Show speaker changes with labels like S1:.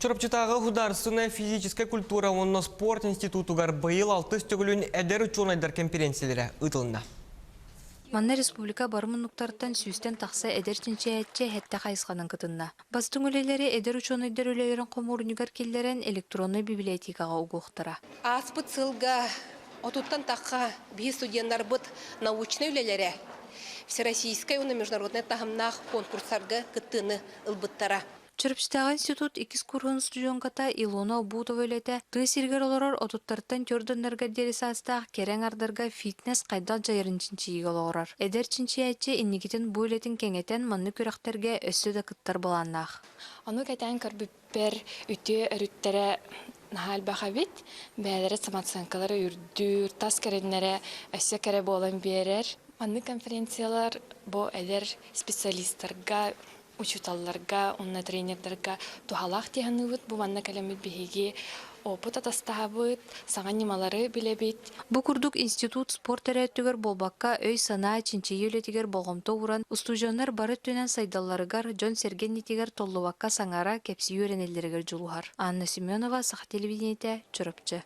S1: Чурапчытааҕы художественная физическэй культура уонна спорт институтугар быйыл алтыс төгүлүн эдэр учуонайдар кэмпириэнсийэлэрэ ыытылынна.
S2: Манна республика бары муннуктарыттан сүүстэн тахса эдэр чинчийээччи сэттэ хайысханан кытынна. Бастыҥ үлэлэри эдэр учуонайдар үлэлэрин хомуурунньугар киллэрэн электроннай библиотекаҕа угуохтара.
S3: Ааспыт сылга отуттан тахха биир студеннарбыт научнай үлэлэрэ Всероссийскай уонна международнай таһымнаах конкурсарга кыттыыны ылбыттара.
S2: Чурапчытааҕы институт иккис куруһун устудьуонката Илона Обутова үлэтэ тыа сиригэр олорор отуттартан түөрт диэри саастаах кэрэ аҥардарга фитнес хайдах дьайарын чинчийиигэ олоҕурар. Эдэр чинчийээччи инникитин бу үлэтин кэҥэтэн маннык күрэхтэргэ өссө да кыттар былааннаах.
S4: Ону кэтээн көрбүппэр үтүө өрүттэрэ наһаа элбэх эбит. Бэйэлэрэ самооценкалара үрдүүр, тас кэриннэрэ өссө кэрэ буолан биэрэр. Маннык конференциялар бу эдэр специалистарга учууталларга уонна тренердарга туһалаах дии саныыбыт. Бу манна кэлэммит биһиги опыт атастаһабыт, саҥа ньымалары билэбит.
S2: Бу курдук институт спорт эрэ өттүгэр буолбакка, өй-санаа, чинчийии үлэтигэр болҕомто ууран, устудьуоннар бары өттүнэн сайдалларыгар, дьон-сэргэ иннитигэр толлубакка саҥара, кэпсии үөрэнэллэригэр дьулуһар. Анна Семенова, Саха телевидениетэ, Чурапчы.